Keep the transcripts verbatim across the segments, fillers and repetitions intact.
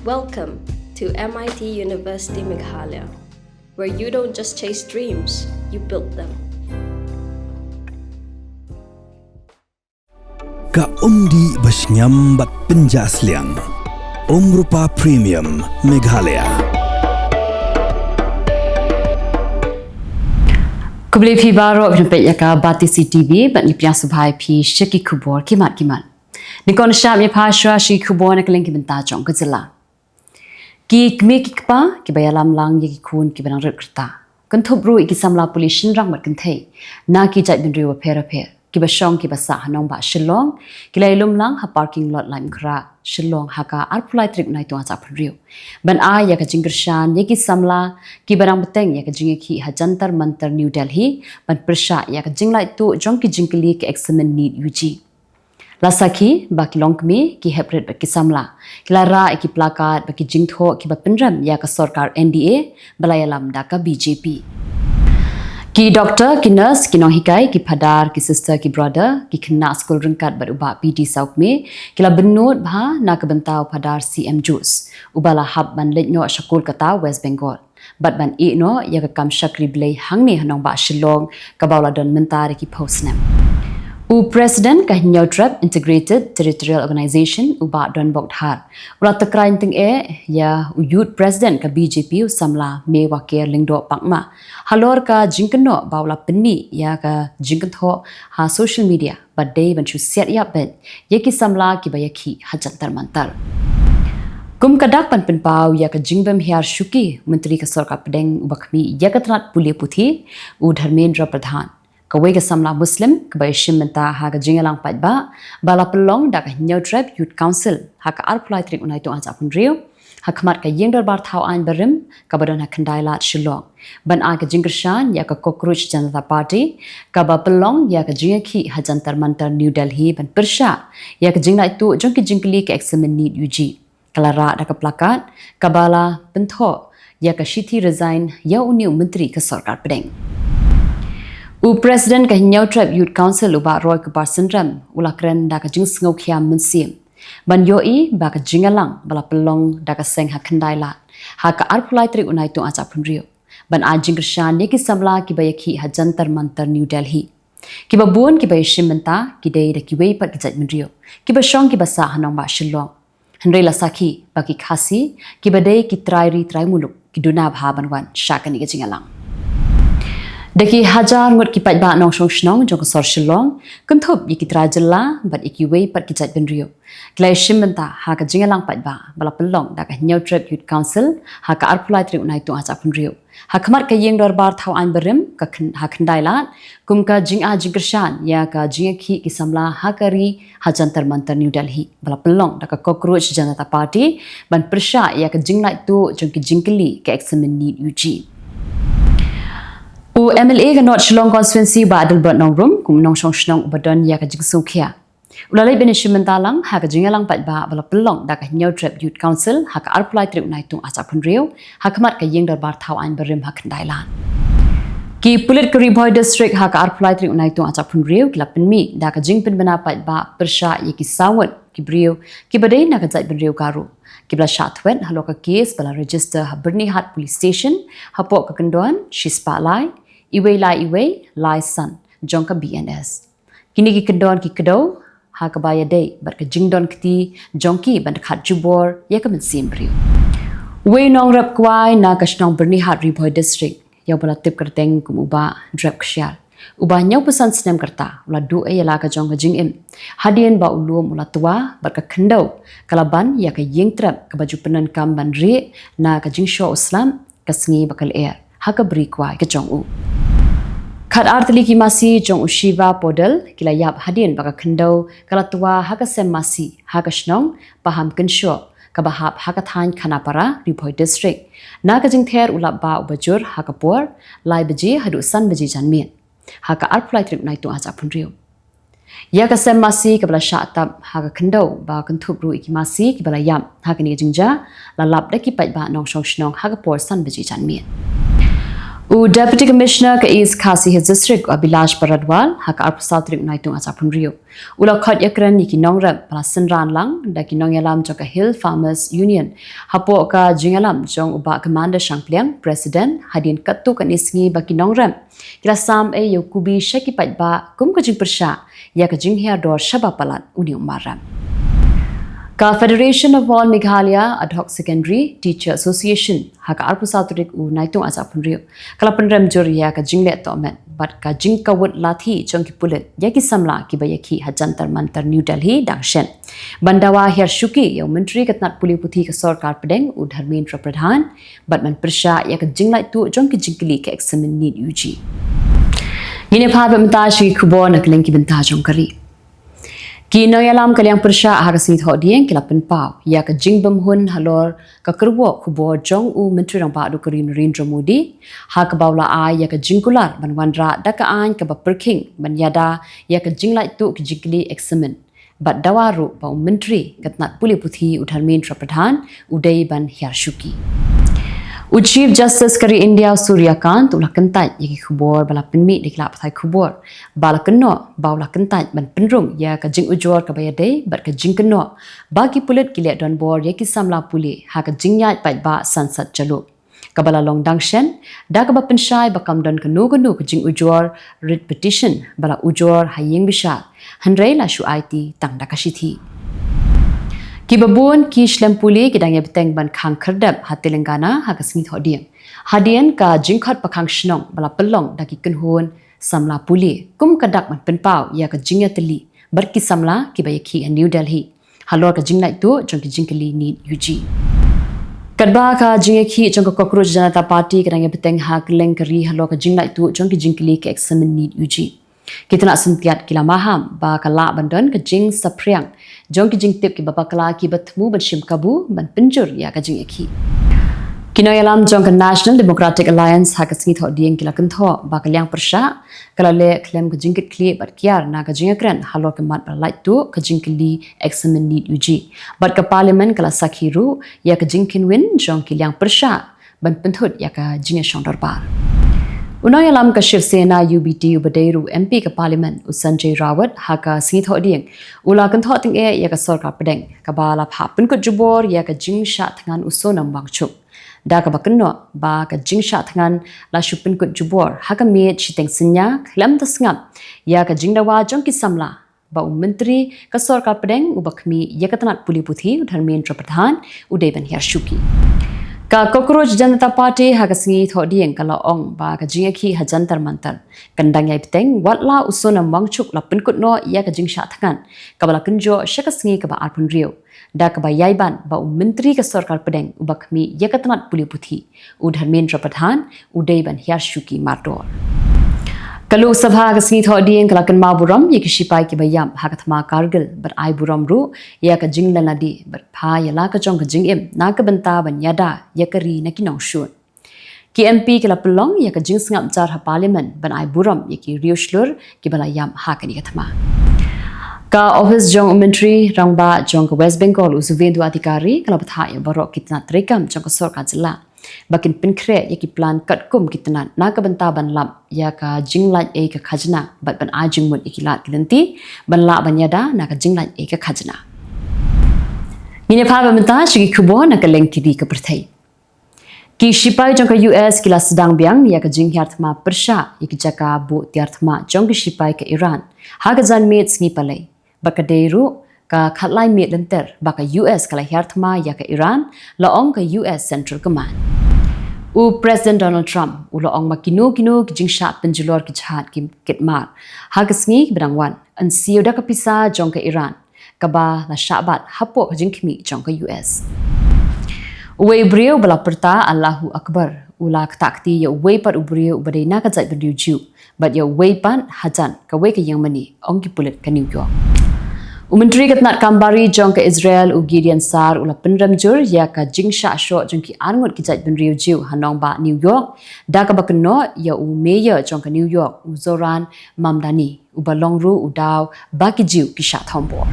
Welcome to M I T University Meghalaya, where you don't just chase dreams, you build them. Ka umdih ba shngiam bad pynjah sliang. Umrupa Premium Meghalaya. Khublei phi baroh, phi peit ïa ka Batesi T V bad ngi pdiang sngewbha ïa phi sha ki khubor ki mat ki mat. Nyngkong sha ngi peit shuwa sha ki khubor na ka liang ki bynta jong ka jylla. Ki kmie ki kpa kiba ïalam lang ïa ki khun kiba dang rit rta. Kynthup ruh ïa ki samla pule shynrang bad kynthei na ki jaitbynriew bapher bapher kiba shong kiba sah ha nongbah Shillong, ki la ïalum lang ha parking lot Laitumkhrah, Shillong ha ka arphew lai tarik u Naitung arhajar arphew hynriew ban ai ïa ka jingkyrshan ïa ki samla kiba dang bteng ïa ka jingïakhih ha Jantar Mantar New Delhi ban pyrshah ïa ka jinglaittuh jong ki jingkylli ka eksamin NEET U G. La sakhi ba ki longkmie, ki heprit bad ki samla ki la rah ïa ki placard bad ki jingthoh kiba pynrem ïa ka sorkar N D A ba la ïalam da ka B J P. Ki doktor, ki nurse, ki nonghikai, ki phadar, ki sister, ki brother, ki khynnah skul ryngkat bad u Bah P D Sawkmie ki la bynnud bha na ka bynta u Phadar C M Jones uba la hap ban leit noh sha Kolkata, West Bengal bad ban ïeh noh ïa ka kam shakri Blei hangne ha nongbah Shillong kaba u la don mynta da ki phew snem. U President ka Hynñiewtrep Integrated Territorial Organization u Bah Donbok Dhar u la tyrkhong tyngeh ïa u Youth President ka B J P u samla Mewakher Lyngdoh Pakma halor ka jingkynnoh ba u la pynmih ïa ka jingkynthoh ha social media ba dei ban shu siat ïap beit ïa ki samla kiba ïakhih ha Jantar Mantar. Kum ka dak ban pynpaw ïa ka jingbym hiar shuki, Myntri ka Sorkar Pdeng uba khmih ïa ka tnat pule puthi, u Dharmendra Pradhan, kawei ka samla Muslim kaba ïashim bynta ha ka jingïalang paidbah ba la pynlong da ka Hynñiewtrep Youth Council ha ka arphew lai tarik u Naitung arhajar arphew hynriew ha khmat ka Ïing Dorbar Thaw Aiñ Barim kaba don ha Khyndailad, Shillong ban ai ka jingkyrshan ïa ka Cockroach Janata Party kaba pynlong ïa ka jingïakhih ha Jantar Mantar, New Delhi ban pyrshah ïa ka jinglaittuh jong ki jingkylli ka eksamin NEET U G. Ka la rah da ka placard kaba la pynthoh ïa ka shithi resign ïa une u Myntri ka Sorkar Pdeng. U President ka Hynñiewtrep Youth Council u Bah Roykupar Synrem u la kren da ka jingsngewkhia mynsiem ban ïohi ba ka jingïalang ba la pynlong da ka seng ha Khyndailad ha ka arphew lai tarik u Naitung arhajar arphew hynriew ban ai jingkyrshan ïa ki samla kiba ïakhih ha Jantar Mantar, New Delhi, kiba bun kiba ïashim bynta ki dei da kiwei pat ki jaitbynriew kiba shong kiba sah ha nongbah Shillong. Hynrei la sakhi ba ki Khasi kiba dei ki trai ri trai muluk ki duna bha ban wan sha kane ka jingïalang. Da ki hajar ngut ki paidbah nongshong shnong jong ka sor Shillong, kynthup ïa ki trai jylla bad ïa kiwei pat ki jaitbynriew, ki la ïashim bynta ha ka jingïalang paidbah ba la pynlong da ka Hynñiewtrep Youth Council ha ka arphew lai tarik u Naitung arhajar arphew hynriew ha khmat ka Ïing Dorbar Thaw Aiñ Barim ka Khyn-, ha Khyndailad kum ka jingai jingkyrshan ïa ka jingïakhih ki samla ha ka ri ha Jantar Mantar, New Delhi ba la pynlong da ka Cockroach Janata Party ban pyrshah ïa ka jinglaittuh jong ki jingkylli ka eksamin NEET U G. U M L A ka North Shillong Constituency Bah Adelbert Nongrum kum u nongshong shnong uba don ïa ka jingsngewkhia u la leit ban ïashim bynta lang ha ka jingïalang paidbah ba la pynlong da ka Hynñiewtrep Youth Council ha ka arphew lai tarik u Naitung arhajar arphew hynriew ha khmat ka Ïing Dorbar Thaw Aiñ Barim ha Khyndailad. Ki pulit ka Ri Bhoi District ha ka arphew lai tarik u Naitung arhajar arphew hynriew ki la pynmih da ka jingpynbna paidbah pyrshah ïa ki saw ngut ki briew kiba dei na ka jaitbynriew Garo kiba la shah thwet halor ka case ba la register ha Byrnihat Police Station hapoh ka kyndon shispah lai, iwei lai iwei, lai san jong ka B N S. Kine ki kyndon ki kdew ha kaba ïadei bad ka jingdon kti jong ki ban khat jubor ïa ka mynsiem briew. Uwei u nongrep kwai na ka shnong Byrnihat, Ri Bhoi District, ïa uba la tip kyrteng kum u Bah Drep Kshiar, uba hynñiewphew san snem ka rta, u la duh ïa la ka jong ka jingim hadien ba u lum u la twa bad ka khyndew ka la ban ïa ka ïing trep kaba ju pyndonkam ban rieh na ka jingshoh u slap ka sngi ba ka lyer ha ka bri kwai ka jong u. Khatar tylli ki masi jong u Shiva Podel ki la ïap hadien ba ka khyndew ka la twa ha ka sem masi ha ka shnong Paham Kynshoh kaba hap ha ka thaiñ Khanapara, Ri Bhoi District, na ka jingther u lap bah uba jur ha ka por lai baje haduh san baje janmiet ha ka arphew lai tarik u Naitung arhajar arphew hynriew. Ïa ka sem masi kaba la shah tap ha ka khyndew ba kynthup ruh ïa ki masi kiba la ïap ha kane ka jingjia la lap da ki paidbah nongshong shnong ha ka por san baje janmiet. U Deputy Commissioner ka East Khasi Hills District, u Abhilash Bharadwaj, ha ka arphew saw tarik Naitung ar hajar arphew hynriew, u la khot ïakren ïa ki nongrep ba la synran lang da ki nongïalam jong ka Hill Farmers Union hapoh ka jingïalam jong u Bah Commander Shangpliang, President, hadien katto katne sngi ba ki nongrep ki la sam ei ïa u kubi sha ki paidbah kum ka jingpyrshah ïa ka jinghiar dor shaba palat une u marrep. Ka Federation of All Meghalaya Ad Hoc Secondary Teacher Association, ha ka arphew saw tarik u Naitung ar hajar arphew hynriew, ka la pynrem jur ïa ka jingleh tohmet bad ka jingkawut lathi jong ki pulit ïa ki samla kiba ïakhih ha Jantar Mantar, New Delhi, dang shen, ban dawa hiar shuki ïa u Myntri ka tnat pule puthi ka Sorkar Pdeng, u Dharmendra Pradhan, bad ban pyrshah ïa ka jinglaittuh jong ki jingkylli ka eksamin NEET U G. Ngin ïa phai bad mynta sha ki khubor na kylleng ki bynta jong ka ri. Ki nongïalam ka liang pyrshah ha ka Sngi Thohdieng ki la pynpaw ïa ka jingbymhun halor ka kyrwoh khubor jong u Myntri Rangbah Duh ka ri, Narendra Modi, ha kaba u la ai ïa ka jingkular ban wanrah da ka aiñ kaba pyrkhing ban ïada ïa ka jinglaittuh ki jingkylli eksamin. Bad dawa ruh ba u Myntri ka tnat pule puthi, u Dharmendra Pradhan, u dei ban hiar shuki. U Chief Justice ka ri India, u Surya Kant, u la kyntait ïa ki khubor ba la pynmih da ki lad pathai khubor ba la kynnoh ba u la kyntait ban pynrung ïa ka jingujor kaba ïadei bad ka jingkynnoh ba ki pulit ki leh donbor ïa ki samla pule ha ka jingïaid paidbah Sansad Jalok, kaba la long dang shen, da kaba pynshai ba kam don kano kano ka jingujor writ petition ba la ujor ha ïing bishar, hynrei la shu aiti tang da ka shithi. Kiba bun ki shlem pule ki dang ïa bteng ban khang khyrdep ha Telangana ha ka Sngi Thohdieng, hadien ka jingkhot pakhang shnong ba la pynlong da ki kynhun samla pule kum ka dak ban pynpaw ïa ka jingïatylli bad ki samla kiba ïakhih ha New Delhi halor ka jinglaittuh jong ki jingkylli NEET U G. Katba ka jingïakhih jong ka Cockroach Janata Party ka dang ïa bteng ha kylleng ka ri halor ka jinglaittuh jong ki jingkylli ka eksamin NEET U G, ki tnat syntiat ki la maham ba ka lah ban don ka jingsaphriang jong ki jingtip kiba bakla kiba thmu ban shim kabu ban pynjur ïa ka jingïakhih. Ki nongïalam jong ka National Democratic Alliance ha ka Sngi Thohdieng ki la kynthoh ba ka liang pyrshah ka la leh khlem ka jingkitkhlieh bad kiar na ka jingïakren halor ka mat ba la laittuh ka jingkylli eksamin NEET U G, bad ka Parliament ka la sakhi ruh ïa ka jingkynwin jong ki liang pyrshah ban pynthut ïa ka jingïashong dorbar. U nongïalam ka Shiv Sena U B T uba dei ruh u M P ka Parliament, u Sanjay Raut, ha ka Sngi Thohdieng u la kynthoh tyngeh ïa ka Sorkar Pdeng kaba la phah pynkut jubor ïa ka jingshah thngan u Sonam Wangchuk, da kaba kynnoh ba ka jingshah thngan la shu pynkut jubor ha ka miet shiteng synñia khlem da sngap ïa ka jingdawa jong ki samla ba u Myntri ka Sorkar Pdeng uba khmih ïa ka tnat pule puthi, u Dharmendra Pradhan, u dei ban hiar shuki. Ka Cockroach Janata Party ha ka Sngi Thohdieng ka la ong ba ka jingïakhih ha Jantar Mantar kan dang ïai bteng wat la u Sonam Wangchuk la pynkut noh ïa ka jingshah thngan kaba la kynjoh sha ka sngi kaba arphew hynriew, da kaba ïai ban ba u Myntri ka Sorkar Pdeng uba khmih ïa ka tnat pule puthi, u Dharmendra Pradhan, u dei ban hiar shuki mardor. Ka Lok Sabha ka Sngi Thohdieng ka la kynmaw burom ïa ki shipai kiba ïap ha ka thma Kargil bad ai burom ruh ïa ka jinglan lade bad phah ïa la ka jong ka jingim na ka bynta ban ïada ïa ka ri na ki nongshun. Ki M P ki la pynlong ïa ka jingsngap jar ha Parliament ban ai burom ïa ki riewshlur kiba la ïap ha kane ka thma. Ka ophis jong u Myntri Rangbah jong ka West Bengal, u Suvendu Adhikari, ka la bthah ïa baroh ki tnat treikam jong ka sorkar jylla ba kin pynkhreh ïa ki plan katkum ki tnat na ka bynta ban lap ïa ka jinglait ei ka khajna bad ban ai jingmut ïa ki lad ki lynti ban lah ban ïada na ka jinglait ei ka khajna. Ngin ïa phai bad mynta sha ki khubor na ka lyngkhuh ka pyrthei. Ki shipai jong ka U S ki la sdang biang ïa ka jinghiar thma pyrshah ïa ki jaka buh tiar thma jong ki shipai ka Iran ha ka janmiet sngi Palei, bad ka dei ruh ka khatlai miet lynter ba ka U S ka la hiar thma ïa ka Iran, la ong ka U S Central Command. U President Donald Trump u la ong ba kino kino ki jingshah pynjulor ki jhad ki kit mar ha ka sngi ba dang wan, yn siew da ka pisa jong ka Iran kaba la shah bat hapoh ka jingkhmih jong ka U S. Uwei u briew ba la pyrta Allahu Akbar u la ktah kti ïa uwei pat u briew uba dei na ka jaitbynriew Jiw bad ïa uwei pat hajan kawei ka ïing mane, ong ki pulit ka New York. U Myntri ka tnat kam bari jong ka Israel, u Gideon Sa'ar, u la pynrem jur ïa ka jingshah shoh jong ki arngut ki jaitbynriew Jiw ha nongbah New York, da kaba kynnoh ïa u Mayor jong ka New York, u Zohran Mamdani, uba long ruh u daw ba ki Jiw ki shah thombor.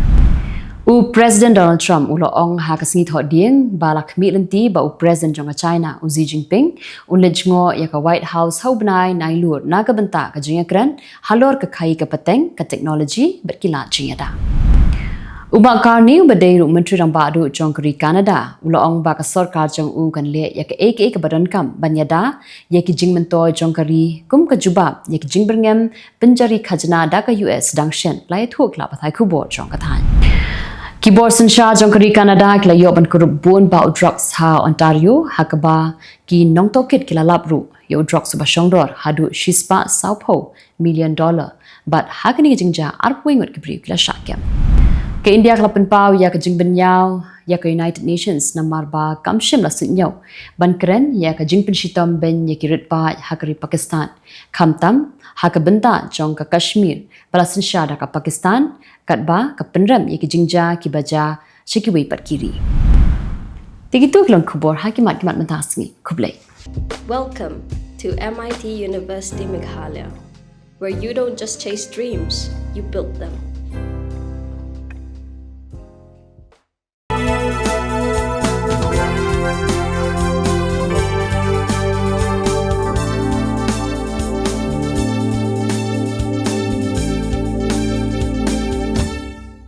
U President Donald Trump u la ong ha ka sngi Thohdieng ba la khmih lynti ba u President jong ka China, u Xi Jinping, un leit jngoh ïa ka White House ha u bnai Nailur na ka bynta ka jingïakren halor ka khaïi ka pateng, ka technology bad ki lad jingïada. U Mark Carney, uba dei ruh u Myntri Rangbah Duh jong ka ri Canada, u la ong ba ka sorkar jong u kan leh ïa kaei kaei kaba donkam ban ïada ïa ki jingmyntoi jong ka ri kum ka jubab ïa ki jingbyrngem pynjari khajna da ka U S dang shen, la ïathuh ki lad pathai khubor jong ka thaiñ. Ki bor synshar jong ka ri Canada ki la ïoh ban kurup bun bah u drugs ha Ontario, ha kaba ki nongtohkit ki la lap ruh ïa u drugs uba shongdor haduh shispah sawphew million dollar, bad ha kane ka jingjia arphew ngut ki briew ki la shah kem. Ka India ka la pynpaw ïa ka jingbynñiaw ïa ka United Nations namar ba kam shym la suidñiew ban kren ïa ka jingpynshitom beiñ ïa ki rit paid ha ka ri Pakistan, khamtam ha ka bynta jong ka Kashmir ba la synshar da ka Pakistan, katba ka pynrem ïa ki jingjia kiba jia sha kiwei pat ki ri. Te kito ki long khubor ha ki mat ki mat mynta ka sngi. Khublei. Welcome to M I T University Meghalaya, where you don't just chase dreams, you build them.